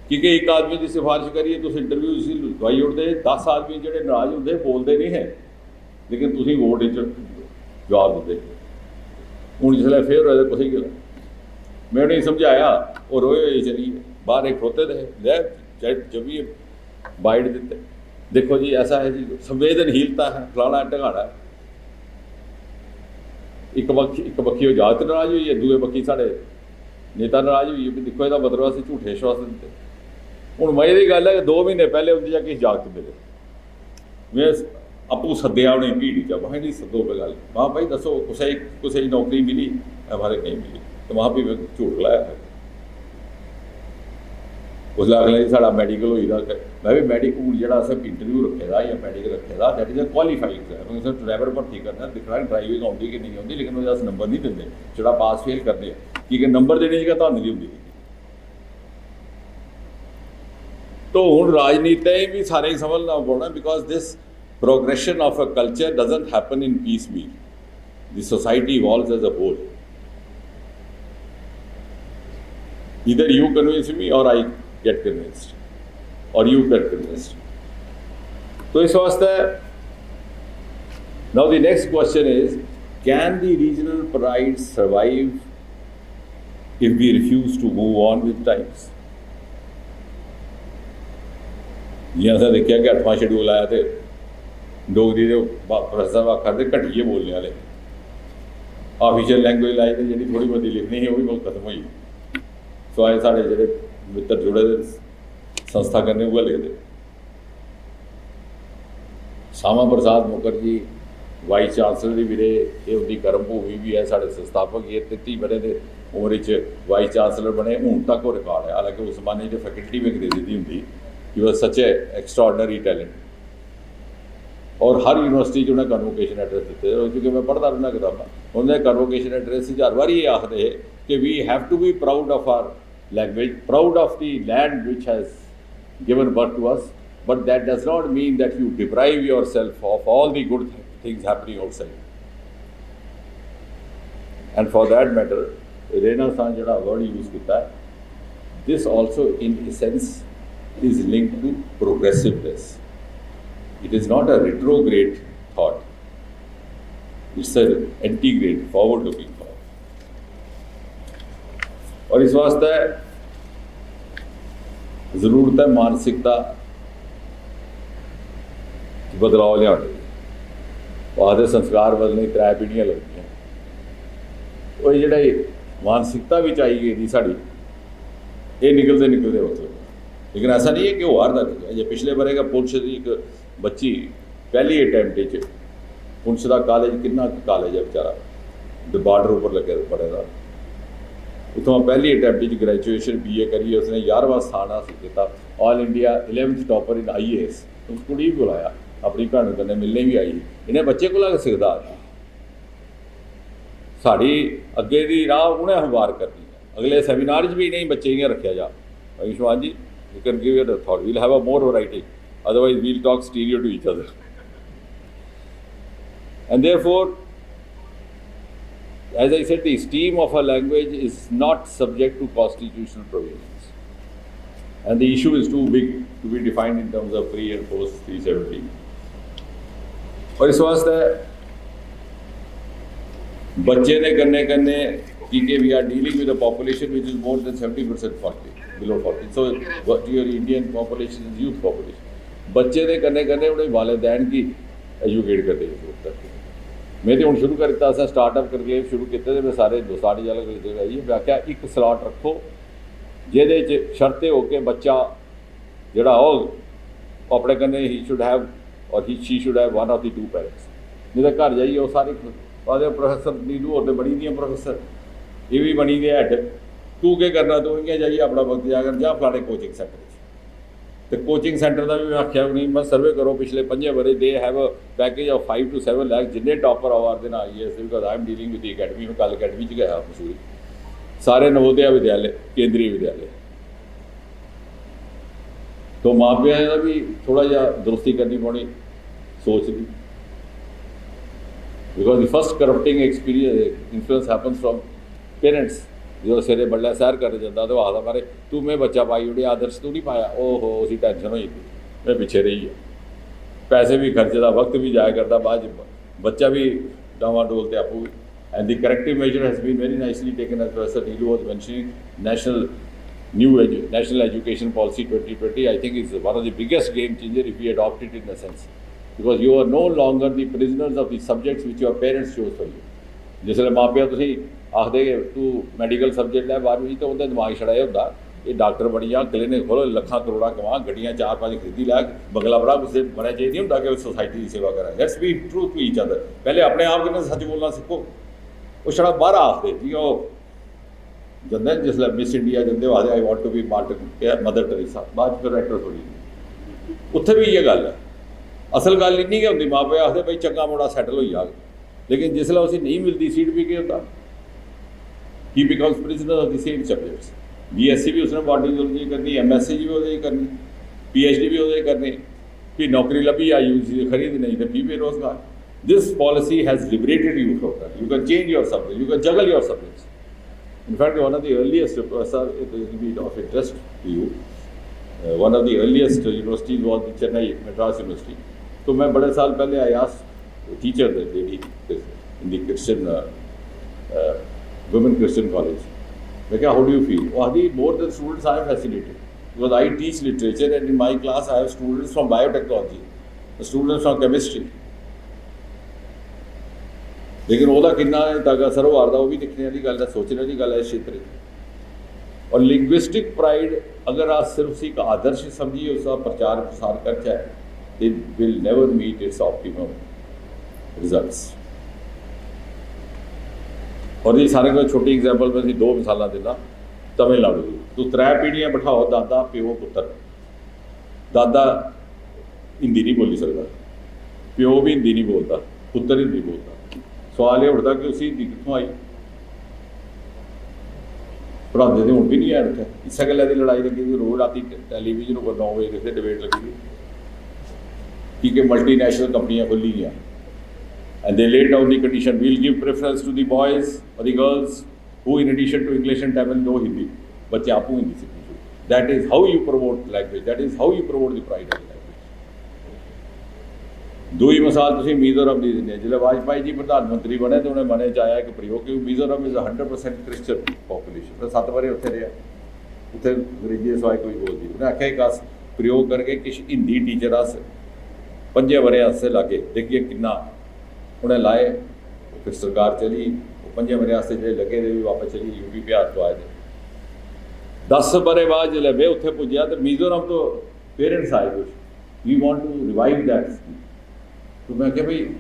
की के इक आदमी दी सिफारिश करियै तुस इंटरव्यू इसी दोआई ओड़दे, दस आदमी जेह्ड़े नाराज होंदे, बोलदे नहीं हे, लेकिन तुसें वोट इच जवाब दिंदे। हून जिसलै फेल होए ते कुसै गी, में उ'नेंगी समझाया, ओह् रोए होए चली गे, बाहर इक खड़ोते दे हे, "लै, जब, जब ये बाइट दित्ते, देखो जी, ऐसा है जी, संवेदनहीनता है, फलाना है, ढकाना है।" इक बक्खी, इक बक्खी ओह् जागत नाराज होई गे, दूए बक्खी साढ़े नेता नाराज होई गे, "भी दिक्खो, एह्दा मतलब असें झूठे आश्वासन दित्ते।" हून मजे दी गल्ल है कि दो म्हीने पैह्ले उं'दे चा किश जागत मिले, में आपूं सद्देआ उ'नेंगी भीड़ चा, महां, "इ'नेंगी सद्दो, कोई गल्ल।" महां, "भाई, दस्सो, कुसै, कुसै गी नौकरी मिली?" "ऐ, महाराज, नेईं मिली।" ते महां, "भी में झूठ गलाया फिर?" उसलै आखन लगे, "साढ़ा मैडिकल होई दा।" में बी मैडिकल, हून जेह्ड़ा असें इंटरव्यू रक्खे दा जां मैडिकल रक्खे दा, that is a qualified exam। असें ड्राइवर भर्ती करना, दिक्खना ड्राइविंग औंदी कि नेईं औंदी, लेकिन ओह्दे अस नंबर निं दिंदे, छड़ा पास फेल करदे, की के नंबर देने च गै धांधली होंदी ही। तो हून राजनीति बी सारें गी समझना पौना, because this progression of a culture doesn't happen in piecemeal। The society evolves as a whole। Either you convince me or I get convinced, or you get convinced। तो इस वास्तै, now the next question is, can the regional pride survive if we refuse to move on with times? जि'यां असें दिक्खेआ कि अठमां schedule आया ते डोगरी दे बा-, professor आखा दे घटियै बोलने आह्ले, ऑफिशियल लैंग्वेज लाई ते जेह्ड़ी थोह्ड़ी मती लिखनी ही, ओह् बी खत्म होई गेई। सो अज्ज साढ़े जेह्ड़े मित्तर जुड़े दे संस्था कन्नै, उ'ऐ लिखदे। सामा प्रसाद मुखर्जी वाइस चांसलर बी रेह्, एह् उं'दी कर्म भूमि बी ऐ, साढ़े संस्थापक, एह् तेती ब'रे दे उम्र च वाइस चांसलर बने, हून तक ओह् रिकार्ड ऐ। हालांकि उस जमाने च फैकल्टी बी अंग्रेजी दी होंदी ही। He was such a extraordinary talent। और हर यूनिवर्सिटी च उ'नें कन्वोकेशन एड्रेस दित्ते दे, क्योंकि में पढ़दा रौंह्दा कताबां। उं'दे कन्वोकेशन एड्रेस च हर बारी एह् आखदे हे कि we have to be proud of our language, proud of the land which has given birth to us, but that does not mean that you deprive yourself of all the good th- things happening outside। And for that matter, रेनासां जेह्ड़ा word use कीता ऐ, this also in essence is linked to progressiveness। It is not a retrograde thought, it's an antegrade, forward looking thought। और इस वास्तै जरूरत ऐ मानसिकता च बदलाव लेआने दी। ओह् आखदे संस्कार बदलने गी त्रै पीढ़ियां लगदियां। ओह् जेह्ड़ा एह् मानसिकता बिच आई गेदी साढ़ी, एह् निकलदे निकलदे मतलब, लेकिन ऐसा नहीं है कि ओह् हर दा निकलेआ। जे पिछले ब'रे गै पुंछ दी इक बच्ची पैह्ली अटैम्प्ट च, पुंछ दा कालेज किन्ना कालेज ऐ बेचारा, ते बार्डर उप्पर लग्गे दे पढ़े दा, उत्थुआं पैह्ली अटैम्प्ट च ग्रेजुएशन बीए करियै उसने ञारमां स्थान हासल कीता, all India eleventh topper in IAS. उस कुड़ी गी बुलाया, अपनी भैनू कन्नै मिलने बी आई। इ'नें बच्चे कोला गै सिखदा आदमी। साढ़ी अग्गें दी राह उ'नें हमवार करनी ऐ। अगले सेमिनार च बी इ'नें बच्चें गी गै रक्खेआ जा। आयुष्मान जी, you can give it a thought, we'll have a more variety, otherwise we'll talk stereo to each other। And therefore, as I said, the esteem of a language is not subject to constitutional provisions, and the issue is too big to be defined in terms of pre and post three seventy। और इस वास्तै बच्चे दे कन्नै कन्नै, की के we are dealing with a population which is more than seventy percent forty, below forty. So what your Indian population is youth population. बच्चे दे कन्नै कन्नै उ'नें वालदैन गी एजुकेट करने दी जरूरत ऐ। में ते हून शुरू करी दित्ता, असें स्टार्टअप करके शुरू कीते दे, में सारे दोस्तां दी गल्ल करी, में आखेआ इक स्लॉट रक्खो जेह्दे च शर्त एह् होग कि बच्चा जेह्ड़ा होग, ओह् अपने कन्नै he should have or he she should have one of the two parents. नेईं तां घर जाइयै ओह् सारे आखदे, "प्रोफेसर नीलू होर ते बनी दियां प्रोफेसर, एह् बी बनी दे हैड, तूं केह् करना? तूं इ'यां जाइयै अपना वक्त जाया कर, जा फलाने कोचिंग सेंटर च।" ते कोचिंग सेंटर दा बी में आखेआ उ'नेंगी, में सर्वे करो पिछले पंजें ब'रे, they have a package of five to seven lakh, जिन्ने टॉपर आवा दे न आई A S related, because I am dealing with the academy, में कल अकैडमी च गै हा मसूरी, सारे नवोदया विद्यालय, केंद्रीय विद्यालय। तो मां प्यां दा बी थोह्ड़ा जेहा दुरुस्ती करनी पौनी सोच दी, because the first corrupting experience influence happens from parents. जो सवेरे बडलै सैर करन जंदा ते ओह् आखदा, "मारे तूं में बच्चा पाई ओड़ेआ आदर्श, तूं निं पाया।" ओहो, उसी टेंशन होई जंदी, "में पिच्छे रेही गेआ।" पैसे बी खर्चे दा, वक्त बी जाया करदा, बाद च बच्चा बी डामाडोल ते आपूं बी। And the corrective measure has been very nicely taken, as Professor Neelu was mentioning, national new edu- national education policy twenty twenty, I think, is one of the biggest game changer if we adopt it in a sense, because you are no longer the prisoners of the subjects which your parents chose for you. जिसलै मां प्यो तुसें आखदे कि तू medical subject लै बारहवीं, ते उं'दे दमाग छड़ा एह् होंदा, "एह् डाक्टर बनी जा, क्लिनिक खोल, लक्खां करोड़ां कमा, गड्डियां चार पंज खरीदी लै, बंगला बना, कुसै बड़े चाहिदी होंदा कि सोसाइटी दी सेवा करै।" Let's be true to each other. पैह्ले अपने आप कन्नै सच्च बोलना सिक्खो। ओह् छड़ा बाह्रा आखदे, जि'यां ओह् जंदे न जिसलै मिस इंडिया जंदे, ओह् आखदे, "I want to be Martin, Mother Teresa।" बाद च फिर एक्टर थोड़ी। उत्थै बी इ'यै गल्ल ऐ। असल गल्ल इन्नी गै होंदी, मां प्यो आखदे, "भाई, चंगा मुड़ा सैटल होई जाग।" लेकिन जिसलै उसी नेईं मिलदी सीट, भी केह् होंदा? He becomes prisoner of the same subjects. B S C B उसने बाटनी जोलॉजी करनी, एम एस सी बी ओह्दे च करनी, पी एच डी बी ओह्दे च करनी, फ्ही नौकरी लब्भी जा यू जी दी, खरी दी, नेईं ते फ्ही बेरोजगार। This policy has liberated you from that. You can change your subject, you can juggle your subjects. In fact, one of the earliest, uh, sir, it will be of interest to you. Uh, one of the earliest universities was the Chennai Madras University. तो मैं बड़े साल पहले, I asked teacher, the lady in the Christian, uh, uh, women Christian college, मैं क्या, "How do you feel?" वो आखदी, "More than students, I am fascinated, because I teach literature and in my class I have students from biotechnology, students from chemistry." लेकिन ओह्दा किन्ना तक असर होआ दा, ओह् बी दिक्खने आह्ली गल्ल ऐ, सोचने आह्ली गल्ल ऐ इस क्षेत्र च। और लिंग्विस्टिक प्राइड, अगर अस सिर्फ उसी इक आदर्श समझियै उसदा प्रचार प्रसार करचै, it will never meet its optimum results. और ये सारे कोला छोटी एग्जाम्पल, में तुसें दो मिसालां दिन्ना। तमिलनाडु दी, तुस त्रै पीढ़ियां बठाओ, दादा, प्यो, पुत्तर, दादा हिंदी नहीं बोली सकदा, प्यो भी हिंदी नहीं बोलदा, पुत्तर हिंदी बोलदा। सवाल एह् उठदा कि उसी हिंदी कित्थों आई? पढ़ांदे ते हून बी नहीं हैन उत्थै। इस्सै गल्लै दी लड़ाई लग्गी दी, रोज रातीं टैलीविजन उप्पर नौ बजे दिखदे, डिबेट लग्गी दी, की के मल्टीनेशनल कंपनियां खु'ल्ली गेइयां। And they laid down the condition, "We'll give preference to the boys or the girls who in addition to English and Tamil know Hindi." बच्चे आपूं हिंदी सिक्खनी शुरू। That is how you promote language, that is how you promote the pride of the language. दूई मिसाल तुसें मिजोरम दी दिन्ने आं। जिसलै वाजपेयी जी प्रधानमंत्री बने ते उ'नें मनै च आया इक प्रयोग कि Mizoram is hundred percent Christian population। ते सत्त ब'रे उत्थै रेहा, उत्थै अंग्रेजी दे सिवाए कोई बोलदी। उ'नें आखेआ, "इक अस प्रयोग करगे, किश हिंदी टीचर अस पंजें ब'रें आस्तै लागे, दिखगे किन्ना।" उ'नें लाए, फिर सरकार चली, ओह् पंजें ब'रें आस्तै जेह्ड़े लग्गे दे, ओह् बापस चली गे, यूपी बिहार तो आए दे। दस ब'रे बाद जिसलै में उत्थै पुज्जेआ ते मिजोरम तो पेरेंट्स आए कुछ, "We want to revive that." तो मैं आखेआ, "भाई,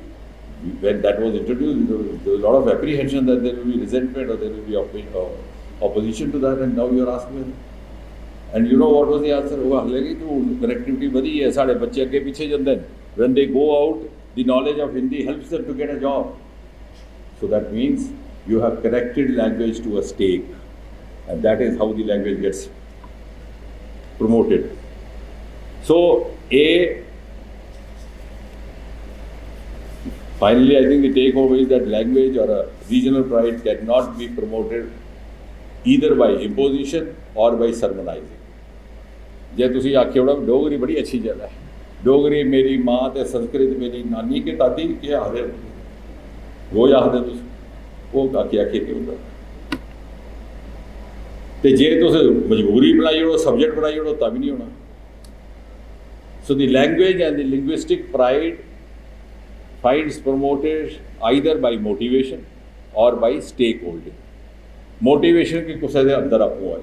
when that was introduced, there was a lot of apprehension that there will be resentment or there will be oppo- uh, opposition to that, and now you are asking me." And you know what was the answer? ओह् आखन लगे कि हून connectivity बधी ऐ, साढ़े बच्चे अग्गें पिच्छें जंदे न। When they go out, the knowledge of Hindi helps them to get a job. So that means you have connected language to a stake, and that is how the language gets promoted. So, a, finally, I think the take home is that language or a regional pride cannot be promoted either by imposition or by sermonizing. जे तुसी आखी ओड़ो, "डोगरी बड़ी अच्छी जगह ऐ," डोगरी मेरी मां ते संस्कृत मेरी नानी, के दादी, केह् आखदे? रोज आखदे तुस, ओह् आखी आखियै केह् होंदा? ते जे तुस मजबूरी बनाई ओड़ो, सब्जेक्ट बनाई ओड़ो, तां बी निं होना। So the language and the linguistic pride finds promoted either by motivation or by stake holding. Motivation कि कुसै दे अंदर आपूं आई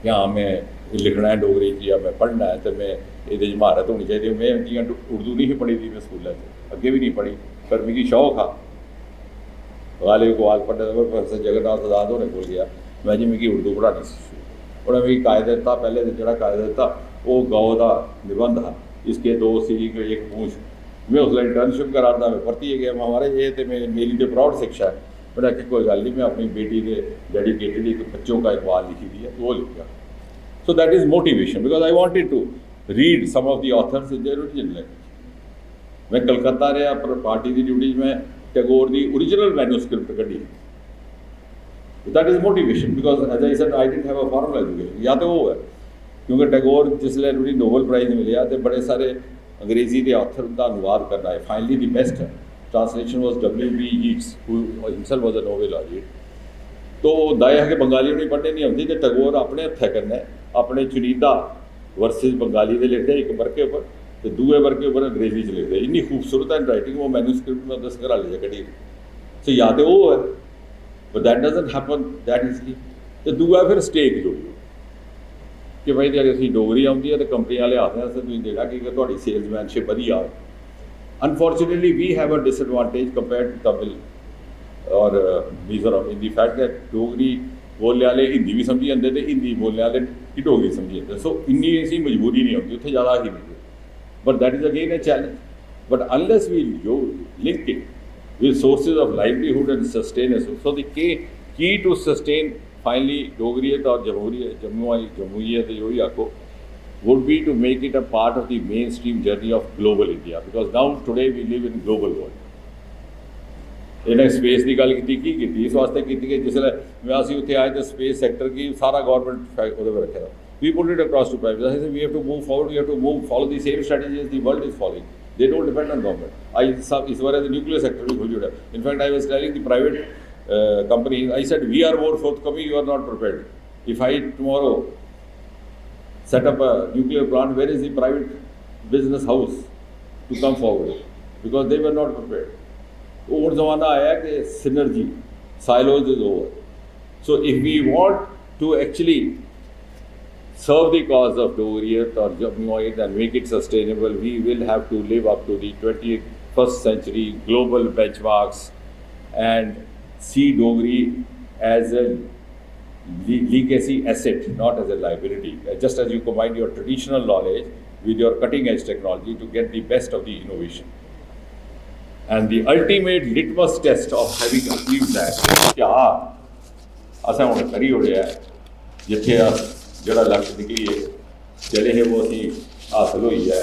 कि हां, में लिखना ऐ डोगरी च जां में पढ़ना ऐ ते में एह्दे च म्हारत होनी चाहिदी। में जि'यां उर्दू निं ही पढ़ी दी, में स्कूलै च अग्गें बी निं पढ़ी, पर मिगी शौक हा। गालिब इकबाल पढ़ने दा। में प्रोफेसर जगन्नाथ आजाद होरें कोल गेआ, में जी, मिगी उर्दू पढ़ानी सी। उ'नें मिगी कायदा दित्ता, पैह्ले ते जेह्ड़ा कायदा दित्ता, ओह् गौ दा निबंध हा, इसके दो सिर एक पूंछ। में उसलै इंटर्नशिप करा दा, में परतियै गेआ, में, "महाराज, एह् ते मे-, मेरी ते प्रौढ़ शिक्षा ऐ।" उ'नें आखेआ, "कोई गल्ल निं, में अपनी बेटी दे डेडिकेटेड इक बच्चों का इकबाल लिखी दी ऐ, तूं ओह् लिखेआं।" So that is motivation, because I wanted to read some of the authors in their original language. में कलकत्ता रेहा, पर पार्टी दी ड्यूटी च में टैगोर दी ओरिजिनल मैन्यूस्क्रिप्ट कड्ढी। That is motivation, because as I said, I didn't have a formal education. या ते ओह् ऐ, क्योंकि टैगोर जिसलै उ'नेंगी नोबल प्राइज मिलेआ ते बड़े सारे अंग्रेजी दे ऑथर उं'दा अनुवाद करना ऐ, finally the best translation was W B Yeats, who himself was a Nobel laureate. तो ओह् होंदा एह् हा कि बंगाली उ'नेंगी पढ़ने निं औंदी, ते टैगोर अपने हत्थै कन्नै अपने चुनिंदा वर्सेस बंगाली दे लिखदे इक बरके उप्पर, ते दूए बरके उप्पर अंग्रेजी च लिखदे। इन्नी खूबसूरत हैंड राइटिंग, ओह् मैन्यूस्क्रिप्ट में उं'दे संग्रहालय च कड्ढी दी। So या ते ओह् ऐ, but that doesn't happen that easily. ते दूआ फिर स्टेक जोड़ियो कि भाई, जे असें डोगरी औंदी ऐ ते कंपनी आह्ले आखदे, "असें तुसेंगी देना कि थुआढ़ी सेल्समैनशिप बधी जाग।" Unfortunately, we have a disadvantage compared to Tamil or, uh, Mizoram in the fact that Dogri बोलने आह्ले हिंदी बी समझी जंदे ते हिंदी बोलने आह्ले गी डोगरी समझी जंदे। So इन्नी इसी मजबूरी नहीं होती, उत्थै ज़्यादा ही नहीं। But that is again a challenge. But unless we, you link it with sources of livelihood and sustenance, so the key, key to sustain finally डोगरियत और जमहूरियत, जम्मू आई, जम्मूइयत जो भी आखो, would be to make it a part of the mainstream journey of global India, because now today we live in global world. इ'नें space दी गल्ल कीती, की कीती? इस वास्तै कीती कि जिसलै में, असीं उत्थै आए ते स्पेस सैक्टर गी सारा गौरमेंट ओह्दे पर रक्खे दा। We put it across to private. I say we have to move forward, we have to move, follow the same strategy as the world is following. They don't depend on government. I, सब, इस बारे nuclear sector भी खोली ओड़ेआ। In fact, I was telling the private, uh, companies, I said, "We are more forthcoming, you are not prepared." If I tomorrow set up a nuclear plant, where is the private business house to come forward? Because they were not prepared. ओह् जमाना आया कि synergy, silos is over. So if we want to actually serve the cause of Dogriyat or Jammuiyat and make it sustainable, we will have to live up to the twenty-first century global benchmarks and see Dogri as a le-, legacy asset, not as a liability. Uh, just as you combine your traditional knowledge with your cutting edge technology to get the best of the innovation. And the ultimate litmus test of having achieved that, क्या असें हुन करी ओड़ेआ ऐ, जित्थै अस जेह्ड़ा लक्ष्य निकलियै चले हे, ओह् असें हासल होई ऐ,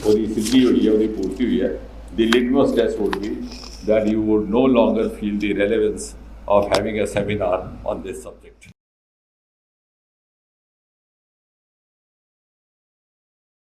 ओह्दी सिद्धि होई ऐ, ओह्दी पूर्ति होई ऐ। The litmus test would be that you would no longer feel the relevance of having a seminar on this subject.